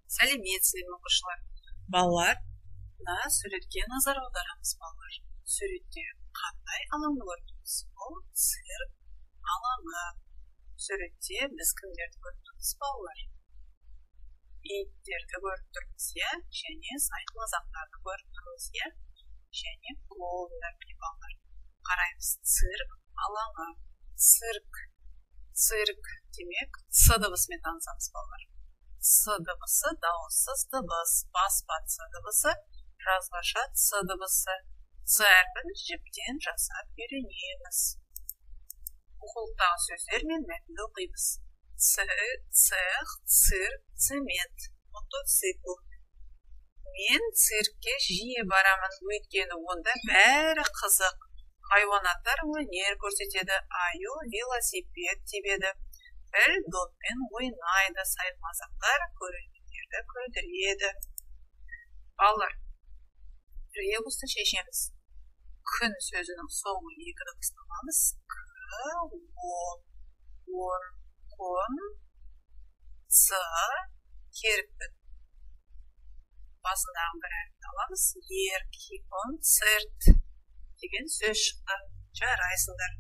Сәлеметсіздер ме, оқушылар? Балалар, мына суретке назар аударамыз, балалар. Суретте қандай алаңды көріп тұрмыз? Ол цирк алаңы. Суретте біз кімдерді көріп тұрмыз, балалар? Иттерді көріп тұрмыз, иә? Және сайқымазақтарды көріп тұрмыз, иә? Және клоундар, міне, балалар. Қараймыз, цирк алаңы. Цирк. Цирк демек, ц дыбысымен танысамыз, балалар. Ц дыбысы дауыссыз дыбыс, баспа ц дыбысы, жазбаша ц дыбысы. Ц әрпін жіптен жасап үйренеміз. Оқулықтағы сөздер мен мәтінді оқимыз. Ц, цех, цирк, цемент, мотоцикл. Мен циркке жиі барамын, өйткені онда бәрі қызық. Хайуанаттар өнер көрсетеді, аю велосипед тебеді, піл доппен ойнайды, сайқымазақтар көрермендерді күлдіреді. Балалар, ребусты шешеміз. Күн сөзінің соңғы екі дыбысын аламыз. К, о, он, кон, ц, керіктің басындағы бір әріпті аламыз. Ер, концерт деген сөз шықты. Жарайсыңдар.